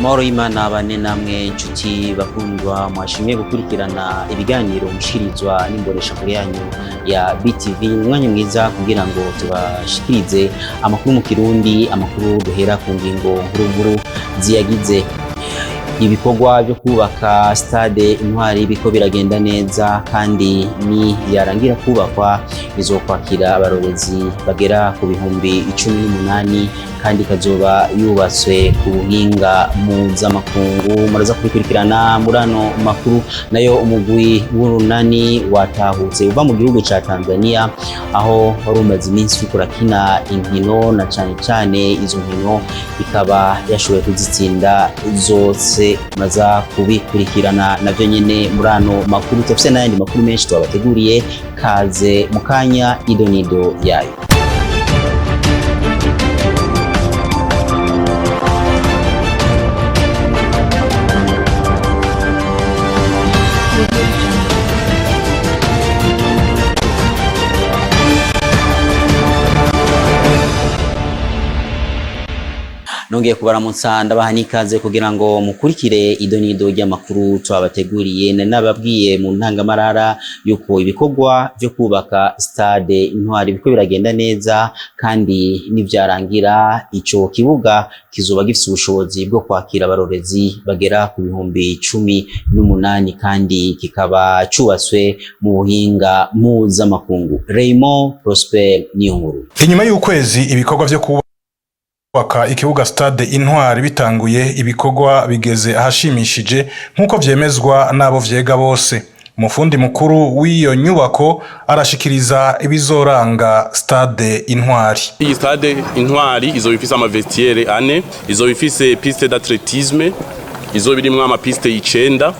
Amahoro y'Imana bane namwe inshuti bakundwa, mwashimye gukurikirana ibiganiro mushikirizwa n'imbonesha kure yanyu ya BTV. Umwanya mwiza kugira ngo tubashikirize amakuru mu Kirundi, amakuru duhera ku ngingo nkuru nkuru ziyagize. Ibikorwa byo kubaka Stade Intwari biko biragenda neza, kandi ni yarangira kubakwa izokwakira abarorezi bagera ku 18,000, kandi ikazoba yubatswe ku buhinga mpuzamakungu. Muraza kubikurikirana muri ano makuru. Nayo umugwi w'Urunani watahutse uva mu gihugu ca Tanzania, aho wari umaze iminsi uriko urakina inkino, na cane cane izo nkino ikaba yashoboye kuzitsinda zose. Muraza kubikurikirana navyo nyene muri ano makuru. Turafise n'ayandi makuru menshi twabateguriye. Kaze mu kanya, idonido yayo. Nongeye kubaramutsa, ndabaha n'ikaze kugira ngo mukurikire idonido ry'amakuru twabateguriye. Nari nababwiye mu ntangamarara yuko ibikorwa vyo kubaka Stade Intwari biriko biragenda neza, kandi nivyarangira ico kibuga kizoba gifise ubushobozi bwo kwakira abarorezi bagera ku 18,000, kandi kikaba cubatswe mu buhinga mpuzamakungu. Raymond Prosper Niyonkuru. Inyuma y'ukwezi ibikorwa vyo kubaka ikibuga Stade Intwari bitanguye, ibikorwa bigeze ahashimishije nk'uko vyemezwa n'abo vyega bose. Umufundi mukuru w'iyo nyubako arashikiriza ibizoranga Stade Intwari. Iyi Stade Intwari izoba ifise ama vestiaires ane, izoba ifise piste d'athlétisme, izoba irimwo ama pistes 9,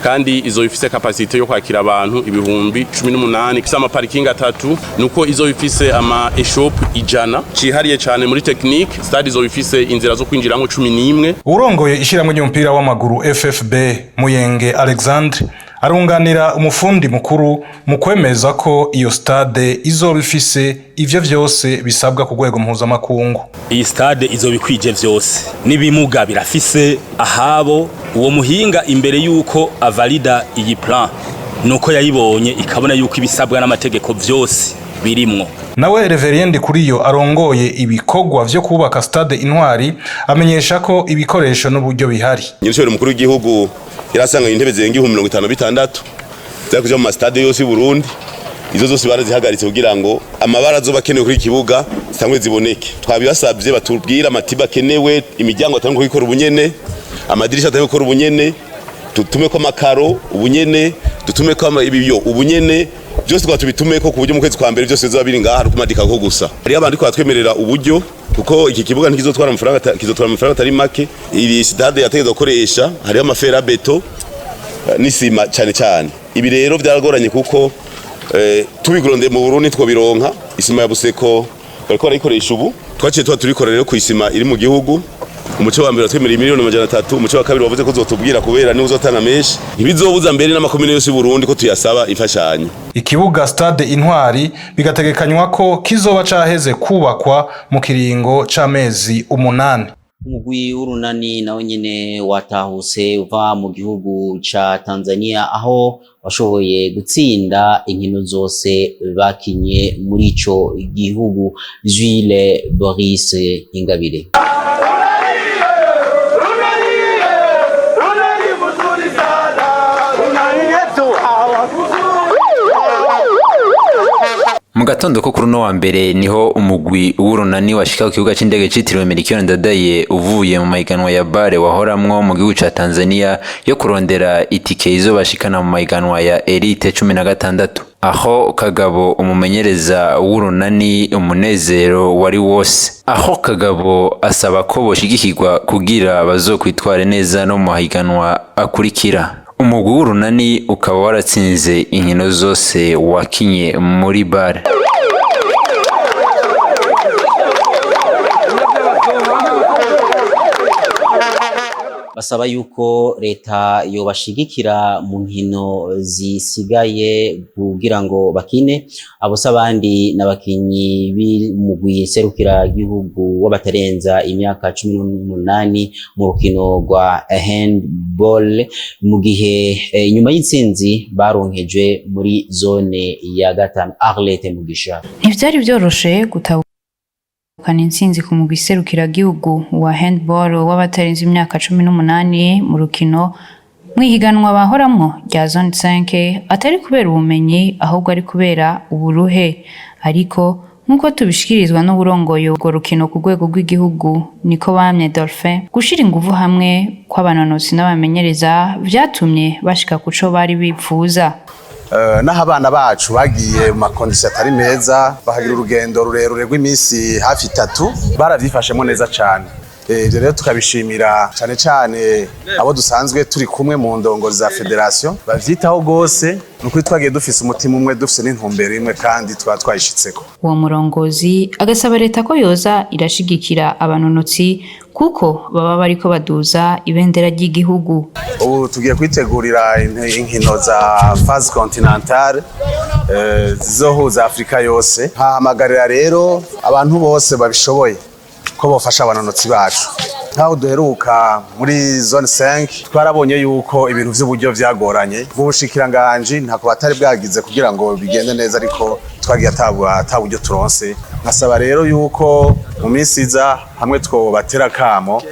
kandi izoba ifise capacité yo kwakira abantu 18,000, ifise ama parking atatu, nuko izoba ifise ama échoppes 100 cihariye cane muri technique. Stade izoba ifise inzira zo kwinjiramwo 11. Urongoye ishyirahamwe ry'umupira w'amaguru FFB, Muyenge Alexandre, arunganira umufundi mukuru mu kwemeza ko iyo stade izoba ifise ivyo vyose bisabwa ku rwego mpuzamakungu. Iyi stade izoba ikwije vyose, n'ibimuga birafise ahabo. Uwo muhinga imbere yuko avalida iyi plan, nuko yayibonye ikabona yuko ibisabwa n'amategeko vyose birimwo. Nawe Reverien Kuriyo arongoye ibikorwa vyo kubaka Stade Intwari amenyesha ko ibikoresho n'uburyo bihari. Nyirishobora umukuru w'igihugu yarasanganye intebe zirenga 56,000 zari kuja mu masitade yose y'u Burundi. Izo zose barazihagaritse kugira ngo amabara azoba akenewe kuri iki kibuga zitangwe ziboneke. Twabibasabye batubwire amatiba akenewe, imiryango atangwe kuyikora ubunyene, amadirisha atangwe gukora ubunyene, dutume ko amakaro ubunyene, dutume ko ibiyo ubunyene, byose twaba tubitumeko ku buryo mu kwezi kwa mbere byose bizoba biri ngaha ari kumadika ko gusa. Hariho abandi twatwemerera uburyo, kuko iki kibuga ntikizotwara amafaranga, kizotwara amafaranga atari make. Iri stade yategetswe gukoresha hariho ama fer à béton n'isima cyane cyane. Ibi rero byaragoranye kuko tubigurondeye mu Burundi twobironka. Isima ya Buseko bariko barayikoresha ubu, twaciye tuba turikora rero ku isima iri mu gihugu. Umuco wa mbere watwemereye miliyoni 300, umuco wa kabiri wavuze ko uzotubwira kubera niwe uzotanga menshi. Ntibizobuza mbere n'amakomine yose y'u Burundi ko tuyasaba imfashanyo. Ikibuga Stade Intwari bigategekanywa ko kizoba caheze kubakwa mu kiringo c'amezi 8. Umugwi w'Urunani nawe nyene watahutse uva mu gihugu ca Tanzania, aho washoboye gutsinda inkino zose bakinye muri ico gihugu. Jules Boris Ingabire. Mu gatondo ko kuri uno wa mbere niho umugwi w'Urunani washika ku kibuga c'indege citiriwe Melchior Ndadaye, uvuye mu mahiganwa ya BAL wahoramwo mu gihugu ca Tanzania, yo kurondera itike izobashikana mu mahiganwa ya Elite 16. Aho Kagabo, umumenyereza w'Urunani, umunezero wari wose. Aho Kagabo asaba ko boshigikirwa kugira bazokwitware neza no mu mahiganwa akurikira. Umugwi w'Urunani ukaba waratsinze inkino zose wakinye muri BAL. Basaba yuko leta yobashigikira mu nkino zisigaye kugira ngo bakine. Abo si abandi n'abakinyi b'umugwi serukiragihugu w'abatarenza imyaka 18 mu rukino rwa handball, mu gihe inyuma y'intsinzi baronkejwe muri zone ya gatanu. Arlette Mugisha. Ntivyari vyoroshe gutahukana intsinzi ku mugwi serukiragihugu wa handball w'abatarenze imyaka 18 mu rukino mw'ihiganwa bahoramwo rya zone 5, atari kubera ubumenyi, ahubwo ari kubera uburuhe. Ariko nk'uko tubishikirizwa n'uburongoye urwo rukino ku rwego rw'igihugu, niko bamye Dolphin, gushira inguvu hamwe kw'abanonotsi n'abamenyereza vyatumye bashika kuco bari bipfuza. Naho abana bacu bagiye mu ma conditions atari meza, bakagira urugendo rurerure rw'iminsi hafi 3, baravyifashemo neza cane. Ivyo rero tukabishimira cane cane abo dusanzwe turi kumwe mu ndongozi za fédération bavyitaho gose. Ni ukuri twagiye dufise umutima umwe, dufise n'intumbero imwe, kandi twaba twayishitseko. Uwo murongozi agasaba leta ko yoza irashigikira abanonotsi, kuko baba bariko baduza ibendera ry'igihugu. Ubu tugiye kwitegurira inkino za phase continentale zizohuza Afrika yose. Hahamagarira rero abantu bose babishoboye ko bofasha abanonotsi bacu. Nk'aho duheruka muri zone 5, twarabonye yuko ibintu vy'uburyo vyagoranye mu bushikiranganji, ntako batari bwagize kugira ngo bigende neza, ariko twagiye ata buryo turonse. Nkasaba rero yuko mu minsi iza hamwe twobatera kamo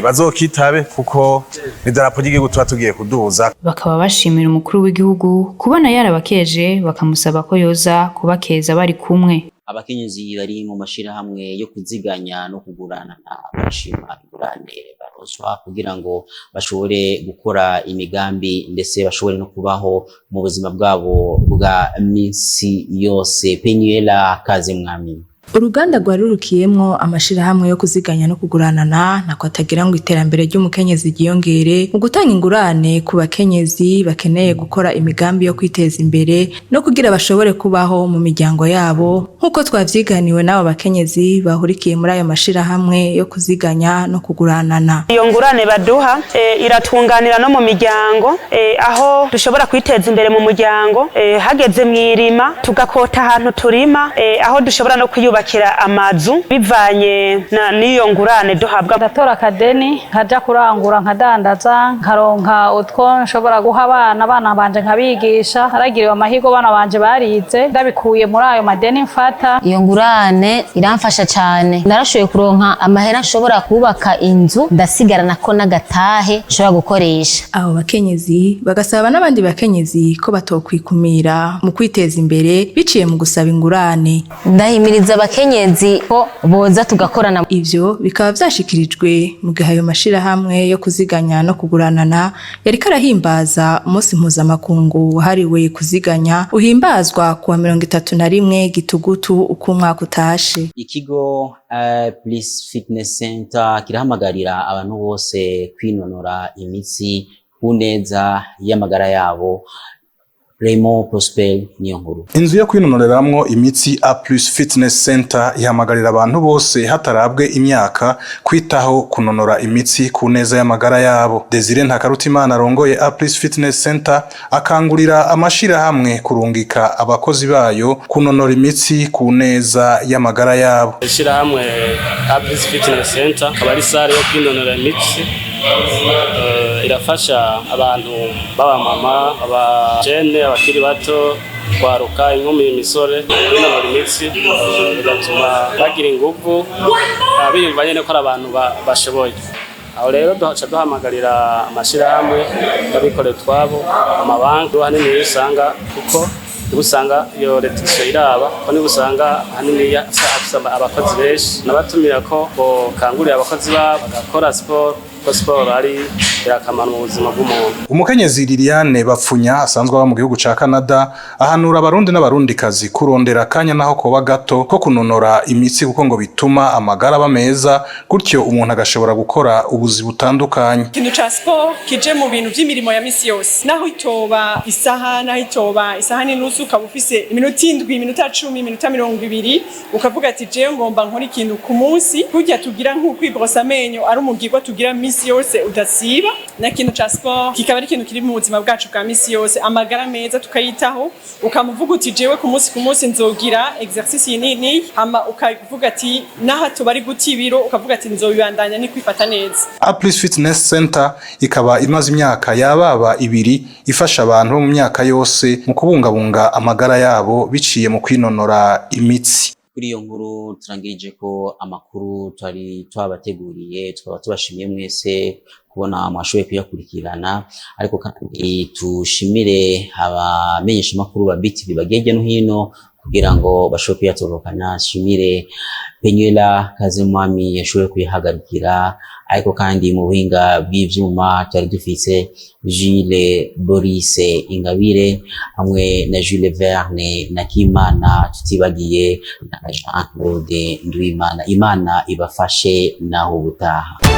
bazokitabe, kuko idarapo ry'igihugu tuba tugiye kuduza. Bakaba bashimira umukuru w'igihugu kubona yarabakeje, bakamusaba ko yoza kubakeza bari kumwe. Abakenyezi bari mu mashirahamwe yo kuziganya no kugurana barashima ingurane baronswa kugira ngo bashobore gukora imigambi, ndetse bashobore no kubaho mu buzima bwabo bwa minsi yose. Penuela Kaze Mwami. Uruganda rwarurukiyemwo amashirahamwe yo kuziganya no kuguranana ntako atagira ngo iterambere ry'umukenyezi ryiyongere mu gutanga ingurane ku bakenyezi bakeneye gukora imigambi yo kwiteza imbere no kugira bashobore kubaho mu miryango yabo, nk'uko twavyiganiwe n'abo bakenyezi bahurikiye muri ayo mashirahamwe yo kuziganya no kuguranana. Iyo ngurane baduha iratunganira no mu miryango, aho dushobora kwiteza imbere mu muryango, hageze mw'irima tugakota ahantu turima, aho dushobora no kwiyubakira amazu bivanye n'iyo ngurane duhabwa. Ndatora akadeni, nkaja kurangura, nkadandaza, nkaronka utwo nshobora guha abana, abana banje nkabigisha. Naragiriwe amahirwe, abana banje barize ndabikuye muri ayo madeni mfata. Iyo ngurane iramfasha cyane. Narashoboye kuronka amahera nshobora kubaka inzu, ndasigarana ko n'agatahe nshobora gukoresha. Abo bakenyezi bagasaba n'abandi bakenyezi ko batokwikumira mu kwiteza imbere biciye mu gusaba ingurane. Ndahimiriza abakenyezi ko boza tugakorana. Ivyo bikaba vyashikirijwe mu gihe ayo mashirahamwe yo kuziganya no kuguranana yariko arahimbaza umunsi mpuzamakungu wahariwe kuziganya, uhimbazwa kuwa 31 Gitugutu uko umwaka utashe. Ikigo Plus Fitness Center kirahamagarira abantu bose kwinonora imitsi ku neza y'amagara yabo. Raymond Prosper niyo nkuru. Inzu yo kwinonoreramwo imitsi A Plus Fitness Center ihamagarira abantu bose hatarabwe imyaka kwitaho kunonora imitsi ku neza y'amagara yabo. Desire Ntakarutimana arongoye A Plus Fitness Center akangurira amashirahamwe kurungika abakozi bayo kunonora imitsi ku neza y'amagara yabo. Ishirahamwe A Plus Fitness Center akaba ari salle yo kwinonora imitsi. Irafasha abantu b'abamama, abajene, abakiri bato, kwaruka, inkumi, imisore kwinonora imitsi, bigatuma bagira inguvu, biyumva nyene ko ari abantu bashoboye. Aho rero duhaca duhamagarira amashirahamwe y'abikorera utwabo, amabanki ahanini usanga, kuko nibo usanga iyo réduction iraba, ko nibo usanga ahanini afise abakozi benshi. Nabatumira ko bokangurira abakozi babo bagakora siporo, ko siporo ari irakamaro mu buzima bw'umuntu. Umukenyezi Liliane Bapfunya asanzwe aba mu gihugu ca Canada ahanura abarundi n'abarundikazi kurondera akanya naho koba gato ko kunonora imitsi, kuko ngo bituma amagara aba meza, gutyo umuntu agashobora gukora ubuzi butandukanye. Ikintu ca siporo kije mu bintu vy'imirimo ya misi yose, naho itoba isaha, naho itoba isaha n'inusu, ukaba ufise iminota 7, iminota 10, iminota 20, ukavuga ati: "Jewe ngomba nkora ikintu ku munsi." Kurya tugira nk'ukwiborosa amenyo ari umugirwa tugira misi. misi yose udasiba, na kintu ca sport kikaba ari ikintu kiri mu buzima bwacu bwa misi yose. Amagara meza tukayitaho, ukamuvuga uti: "Jewe ku munsi nzogira exercice iyi nini." Hama ukavuga ati naho tuba ari guta ibiro, ukavuga ati nzobibandanya, ni kwifata neza. A Plus Fitness Center ikaba imaze imyaka yababa 2 ifasha abantu bo mu myaka yose mu kubungabunga amagara yabo biciye mu kwinonora imitsi. Kuri iyo nkuru turangirije ko amakuru twari twabateguriye. Tukaba tubashimiye mwese kubona mwashoboye kuyakurikirana, ariko kandi tushimire abamenyeshamakuru ba BTV bagiye hirya no hino kugira ngo bashobore kuyatorokanya. Shimire Penyela Kazimwami yashoboye kuyahagarikira, ariko kandi mu buhinga bw'ivyuma twari dufise Jules Boris Ingabire hamwe na Jules Verne na Kimana, tutibagiye na Jean Claude Ndwimana. Imana ibafashe, naho ubutaha.